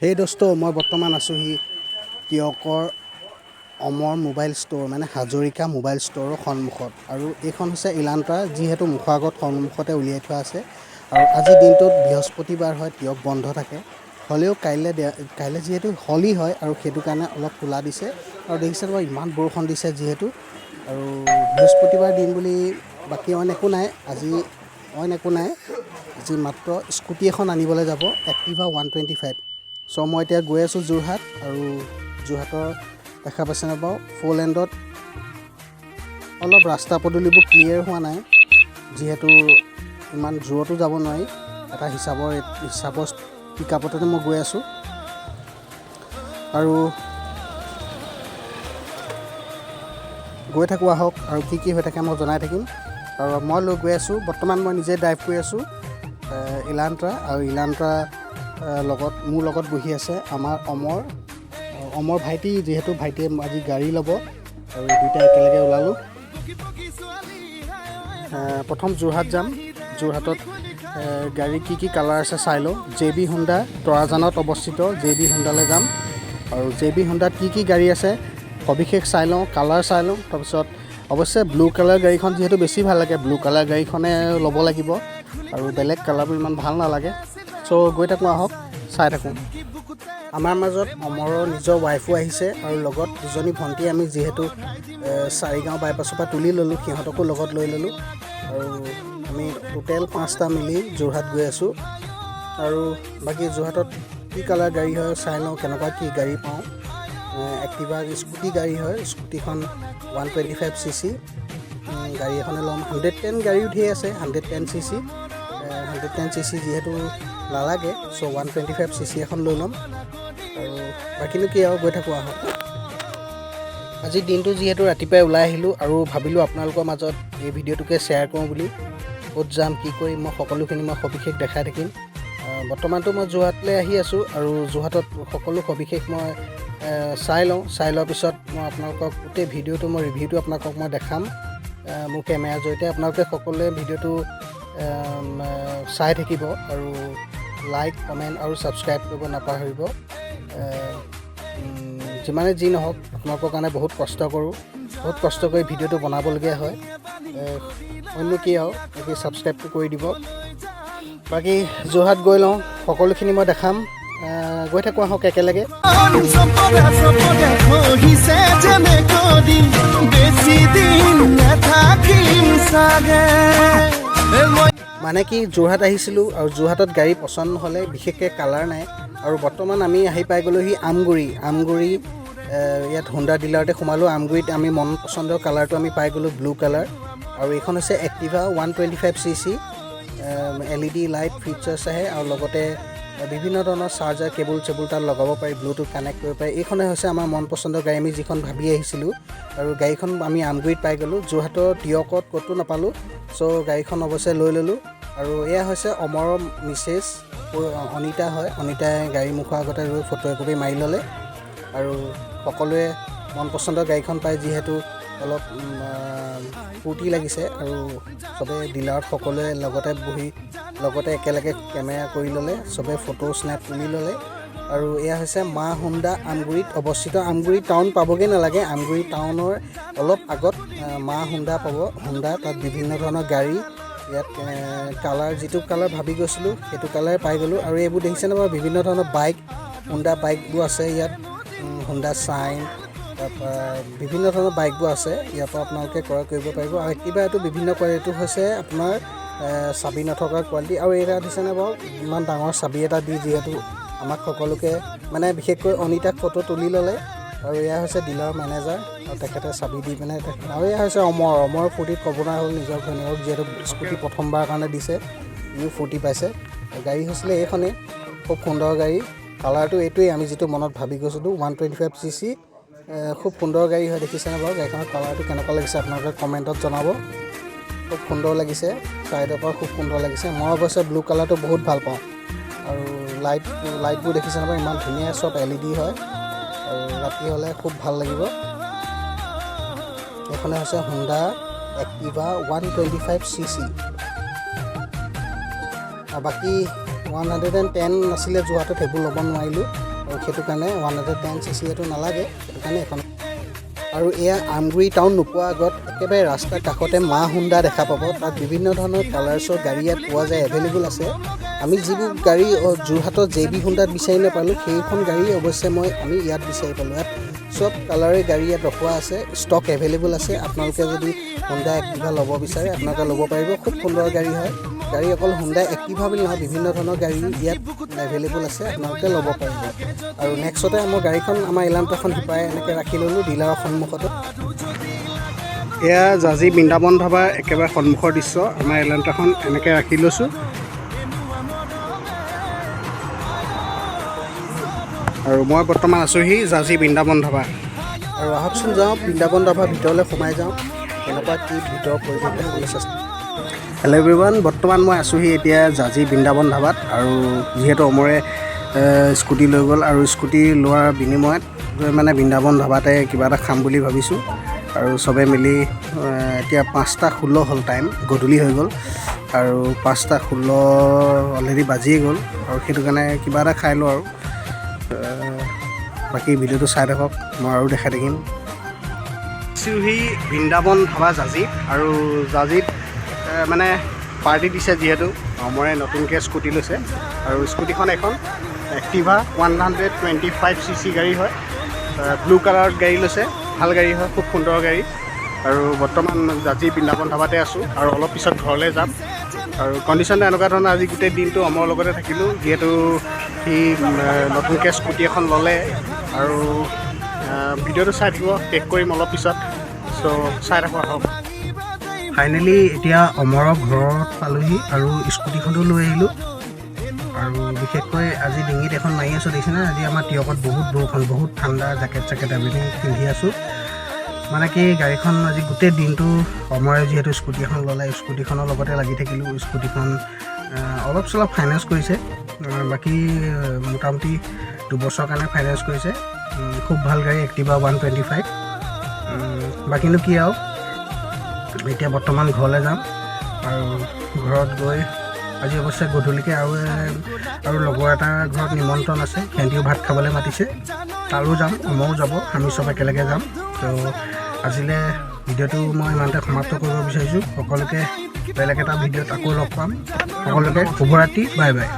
সেই দোস্ত, মই বৰ্তমান আছোঁহি টীয়কৰ অমৰ মোবাইল ষ্ট'ৰ, মানে হাজৰিকা মোবাইল ষ্ট'ৰৰ সন্মুখত। আৰু এইখন হৈছে ইলান্ট্ৰা, যিহেতু মুখৰ আগত সন্মুখতে উলিয়াই থোৱা আছে। আৰু আজিৰ দিনটোত বৃহস্পতিবাৰ হয়, টীয়ক বন্ধ থাকে। হ'লেও কাইলৈ যিহেতু হোলী হয় আৰু সেইটো কাৰণে অলপ খোলা দিছে। আৰু দেখিছে বাৰু, ইমান বৰষুণ দিছে যিহেতু। আৰু বৃহস্পতিবাৰ দিন বুলি বাকী অইন একো নাই, আজি অইন একো নাই। আজি মাত্ৰ স্কুটি এখন আনিবলৈ যাব, এক্টিভা 125। চ' মই এতিয়া গৈ আছোঁ যোৰহাট। আৰু যোৰহাটৰ দেখা পাইছেনে বাৰু, ফ'ৰ লেণ্ডত অলপ ৰাস্তা পদূলিবোৰ ক্লিয়াৰ হোৱা নাই, যিহেতু ইমান জোৰতো যাব নোৱাৰি। এটা হিচাপৰ পিক আপতে মই গৈ আছোঁ। আৰু গৈ থাকোঁ আহক, আৰু কি কি হৈ থাকে মই জনাই থাকিম। আৰু মই লৈ গৈ আছোঁ, বৰ্তমান মই নিজে ড্ৰাইভ কৰি আছোঁ ইলান্ট্ৰা। আৰু ইলান্ট্ৰা লগত মোৰ লগত বহি আছে আমাৰ অমৰ, অমৰ ভাইটি। যিহেতু ভাইটিয়ে আজি গাড়ী ল'ব আৰু দুইটা একেলগে ওলালোঁ। প্ৰথম যোৰহাট যাম। যোৰহাটত গাড়ী কি কি কালাৰ আছে চাই লওঁ। জে বি হোণ্ডা, তৰাজানত অৱস্থিত জে বি হোণ্ডালৈ যাম। আৰু জে বি হোণ্ডাত কি কি গাড়ী আছে সবিশেষ চাই লওঁ, কালাৰ চাই লওঁ। তাৰপিছত অৱশ্যে ব্লু কালাৰ গাড়ীখন যিহেতু বেছি ভাল লাগে, ব্লু কালাৰ গাড়ীখনে ল'ব লাগিব। আৰু বেলেগ কালাৰবোৰ ইমান ভাল নালাগে। চ' গৈ থাকোঁ আহক, চাই থাকোঁ। আমাৰ মাজত অমৰৰ নিজৰ ৱাইফো আহিছে আৰু লগত দুজনী ভণ্টি। আমি যিহেতু চাৰিগাঁও বাইপাছৰ পৰা তুলি ল'লোঁ, সিহঁতকো লগত লৈ ল'লোঁ। আৰু আমি টোটেল পাঁচটা মিলি যোৰহাট গৈ আছোঁ। আৰু বাকী যোৰহাটত কি কালাৰ গাড়ী হয় চাই লওঁ, কেনেকুৱা কি গাড়ী পাওঁ। এক্টিভা স্কুটি গাড়ী হয়, স্কুটিখন 125 cc গাড়ী এখনে ল'ম। 110 গাড়ীও ধেৰ আছে, 110 cc। 110 cc যিহেতু নালাগে, চ' 125 cc এখন লৈ ল'ম। আৰু বাকীনো কি আৰু, গৈ থাকোঁ আহক। আজিৰ দিনটো যিহেতু ৰাতিপুৱাই ওলাই আহিলোঁ আৰু ভাবিলোঁ আপোনালোকৰ মাজত এই ভিডিঅ'টোকে শ্বেয়াৰ কৰোঁ বুলি। ক'ত যাম, কি কৰিম, মই সকলোখিনি মই সবিশেষ দেখাই থাকিম। বৰ্তমানতো মই যোৰহাটলৈ আহি আছোঁ আৰু যোৰহাটত সকলো সবিশেষ মই চাই লওঁ। চাই লোৱাৰ পিছত মই আপোনালোকক গোটেই ভিডিঅ'টো, মই ৰিভিউটো আপোনালোকক মই দেখাম মোৰ কেমেৰাৰ জৰিয়তে। আপোনালোকে সকলোৱে ভিডিঅ'টো চাই থাকিব আৰু লাইক, কমেণ্ট আৰু ছাবস্ক্ৰাইব কৰিব নাপাহৰিব। যিমানে যি নহওক, আপোনালোকৰ কাৰণে বহুত কষ্ট কৰোঁ, বহুত কষ্ট কৰি ভিডিঅ'টো বনাবলগীয়া হয়। অন্য কি আৰু, বাকী ছাবস্ক্ৰাইবটো কৰি দিব। বাকী যোৰহাট গৈ লওঁ, সকলোখিনি মই দেখাম। গৈ থাকোঁ আহক একেলগে। চপৰা চপৰে খহিছে যেনে কদি, বেছি দিন নাথাকিম চাগে এ মই। মানে কি, যোৰহাট আহিছিলোঁ আৰু যোৰহাটত গাড়ী পচন্দ নহ'লে, বিশেষকৈ কালাৰ নাই। আৰু বৰ্তমান আমি আহি পাই গ'লোহি আমগুৰি। আমগুৰি ইয়াত হোণ্ডা ডিলাৰতে সোমালোঁ। আমগুৰিত আমি মন পচন্দৰ কালাৰটো আমি পাই গ'লোঁ, ব্লু কালাৰ। আৰু এইখন হৈছে Activa 125 cc, LED light features আহে আৰু লগতে বিভিন্ন ধৰণৰ চাৰ্জাৰ কেবুল চেবুল তাত লগাব পাৰি, ব্লুটুথ কানেক্ট কৰিব পাৰি। এইখনে হৈছে আমাৰ মন পচন্দৰ গাড়ী, আমি যিখন ভাবি আহিছিলোঁ। আৰু গাড়ীখন আমি আমগুৰিত পাই গ'লোঁ, যোৰহাটৰ টীয়কত ক'তো নাপালোঁ। চ' গাড়ীখন অৱশ্যে লৈ ল'লোঁ। আৰু এয়া হৈছে অমৰৰ মিছেছ অনিতা হয়। অনিতাই গাড়ী মুখৰ আগতে ৰৈ ফটো একপি মাৰি ল'লে। আৰু সকলোৱে মন পচন্দৰ গাড়ীখন পাই যিহেতু অলপ ফূৰ্তি লাগিছে। আৰু চবে ডিলাৰত সকলোৱে লগতে বহি লগতে একেলগে কেমেৰা কৰি ল'লে, চবে ফটো স্নেপ তুলি ল'লে। আৰু এয়া হৈছে মা হোণ্ডা, আমগুৰিত অৱস্থিত। আমগুৰি টাউন পাবগৈ নালাগে, আমগুৰি টাউনৰ অলপ আগত মা হোণ্ডা পাব। হোণ্ডা তাত বিভিন্ন ধৰণৰ গাড়ী। ইয়াত কালাৰ, যিটো কালাৰ ভাবি গৈছিলোঁ সেইটো কালাৰে পাই গ'লোঁ। আৰু এইবোৰ দেখিছেনে বাৰু, বিভিন্ন ধৰণৰ বাইক, হোণ্ডা বাইকবোৰ আছে ইয়াত। হোণ্ডা চাইন, তাৰপৰা বিভিন্ন ধৰণৰ বাইকবোৰ আছে। ইয়াৰ পৰা আপোনালোকে ক্ৰয় কৰিব পাৰিব। আৰু এক্টিভা এইটো বিভিন্ন কোৱালিটিটো হৈছে আপোনাৰ চাবি নথকা কোৱালিটি। আৰু এইটা দিছেনে বাৰু, ইমান ডাঙৰ চাবি এটা দি যিহেতু আমাক সকলোকে, মানে বিশেষকৈ অনিতাক ফটো তুলি ল'লে। আৰু এয়া হৈছে ডিলাৰ মেনেজাৰ আৰু তেখেতে চাবি দি পিনে আৰু এয়া হৈছে অমৰ। অমৰ ফূৰ্তিত ক'ব নোৱাৰা হ'ল, নিজৰ ঘৈণীয়েকক যিহেতু স্কুটি প্ৰথমবাৰৰ কাৰণে দিছে, ইও ফূৰ্তি পাইছে। গাড়ী হৈছিলে এইখনেই, খুব সুন্দৰ গাড়ী। কালাৰটো এইটোৱেই আমি যিটো মনত ভাবি গৈছিলোঁ, 125 cc। খুব সুন্দৰ গাড়ী হয়। দেখিছেনে বাৰু, গাড়ীখনৰ কালাৰটো কেনেকুৱা লাগিছে আপোনালোকে কমেণ্টত জনাব। খুব সুন্দৰ লাগিছে, ছাইডৰ পৰা খুব সুন্দৰ লাগিছে। মই অৱশ্যে ব্লু কালাৰটো বহুত ভাল পাওঁ। আৰু লাইটবোৰ দেখিছেনে বাৰু, ইমান ধুনীয়া, চব LED হয় আৰু ৰাতি হ'লে খুব ভাল লাগিব। এইখনে হৈছে হোণ্ডা এক্টিভা 125 cc। আৰু বাকী 110 আছিলে যোৰহাটত, সেইবোৰ ল'ব নোৱাৰিলোঁ আৰু সেইটো কাৰণে 110 cc এইটো নালাগে, সেইটো কাৰণে এখন। আৰু এয়া আমগুৰি টাউন নোপোৱাৰ আগত একেবাৰে ৰাস্তাৰ কাষতে মা হোণ্ডা দেখা পাব। তাত বিভিন্ন ধৰণৰ কালাৰ্ছৰ গাড়ী ইয়াত পোৱা যায়, এভেইলেবল আছে। আমি যিবোৰ গাড়ী যোৰহাটত জে বি হোণ্ডাত বিচাৰি নাপালোঁ, সেইখন গাড়ী অৱশ্যে আমি ইয়াত বিচাৰি পালোঁ। ইয়াত চব কালাৰে গাড়ী ইয়াত ৰখোৱা আছে, ষ্টক এভেইলেবল আছে। আপোনালোকে যদি হোণ্ডা এক্টিভা ল'ব বিচাৰে, আপোনালোকে ল'ব পাৰিব। খুব সুন্দৰ গাড়ী হয়। গাড়ী অকল হোণ্ডা এক্টিভা বুলি নহয়, বিভিন্ন ধৰণৰ গাড়ী ইয়াত এভেইলেবল আছে, আপোনালোকে ল'ব পাৰিব। আৰু নেক্সটতে মোৰ গাড়ীখন, আমাৰ ইলান্ট্ৰাখন সিপাৰে এনেকৈ ৰাখি ল'লোঁ ডিলাৰৰ সন্মুখতে। এয়া জাজি বৃন্দাবন ধাবাৰ একেবাৰে সন্মুখৰ দৃশ্য। আমাৰ এলান্ট্ৰাখন এনেকৈ ৰাখি লৈছোঁ আৰু মই বৰ্তমান আছোঁহি জাজি বৃন্দাবন ধাবা। আৰু আহকচোন যাওঁ, বৃন্দাবন ধাবাৰ ভিতৰলৈ সোমাই যাওঁ, কেনেকুৱা কি ভিতৰৰ পৰিৱেশ দেখাবলৈ চেষ্টা। হেল্ল' এভৰিৱান, বৰ্তমান মই আছোঁহি এতিয়া জাজি বৃন্দাবন ধাবাত। আৰু যিহেতু অমৰে স্কুটি লৈ গ'ল আৰু স্কুটি লোৱাৰ বিনিময়ত মানে বৃন্দাবন ধাবাতে কিবা এটা খাম বুলি ভাবিছোঁ আৰু চবে মিলি। এতিয়া 5টা 16 হ'ল টাইম, গধূলি হৈ গ'ল আৰু 5টা 16 অলৰেডি বাজিয়ে গ'ল আৰু সেইটো কাৰণে কিবা এটা খাই লওঁ। আৰু বাকী ভিডিঅ'টো চাই থাকক, মই আৰু দেখাই থাকিম। আছোঁহি বৃন্দাবন ধাবা জাজিত আৰু জাজিত মানে পাৰ্টি দিছে, যিহেতু অমৰে নতুনকৈ স্কুটি লৈছে। আৰু স্কুটিখন এখন এক্টিভা 125 cc গাড়ী হয়। ব্লু কালাৰত গাড়ী লৈছে, ভাল গাড়ী হয়, খুব সুন্দৰ গাড়ী। আৰু বৰ্তমান জাজি বৃন্দাবন ধাবাতে আছোঁ আৰু অলপ পিছত ঘৰলৈ যাম। আৰু কণ্ডিশ্যনটো এনেকুৱা ধৰণৰ, আজি গোটেই দিনটো অমৰৰ লগতে থাকিলোঁ, যিহেতু সি নতুনকৈ স্কুটি এখন ল'লে। আৰু ভিডিঅ'টো চাই থাকিব, শেষ কৰিম অলপ পিছত। চ' চাই থাকোঁ আহক। ফাইনেলি এতিয়া অমৰৰ ঘৰত পালোহি আৰু স্কুটিখনো লৈ আহিলোঁ। আৰু বিশেষকৈ আজি ডিঙিত এখন মাৰি আছোঁ, দেখিছেনে? আজি আমাৰ টীয়কত বহুত বৰষুণ, বহুত ঠাণ্ডা, জেকেট চেকেট এভৰিথিং পিন্ধি আছোঁ। মানে কি, গাড়ীখন আজি গোটেই দিনটো অমৰে যিহেতু স্কুটি এখন ল'লে, স্কুটিখনৰ লগতে লাগি থাকিলোঁ। স্কুটিখন অলপ চলপ ফাইনেন্স কৰিছে, বাকী মোটামুটি 2 বছৰৰ কাৰণে ফাইনেন্স কৰিছে। খুব ভাল গাড়ী এক্টিভা 125। বাকীনো কি আৰু, এতিয়া বৰ্তমান ঘৰলৈ যাম আৰু ঘৰত গৈ আজি অৱশ্যে গধূলিকৈ আৰু লগৰ এটাৰ ঘৰত নিমন্ত্ৰণ আছে, সিহঁতিও ভাত খাবলৈ মাতিছে, তাৰো যাম, অমৰো যাব, আমি চব একেলগে যাম। তো আজিলৈ ভিডিঅ'টো মই ইমানতে সমাপ্ত কৰিব বিচাৰিছোঁ। সকলোকে বেলেগ এটা ভিডিঅ'ত আকৌ লগ পাম। সকলোকে শুভৰাত্ৰি, বাই বাই।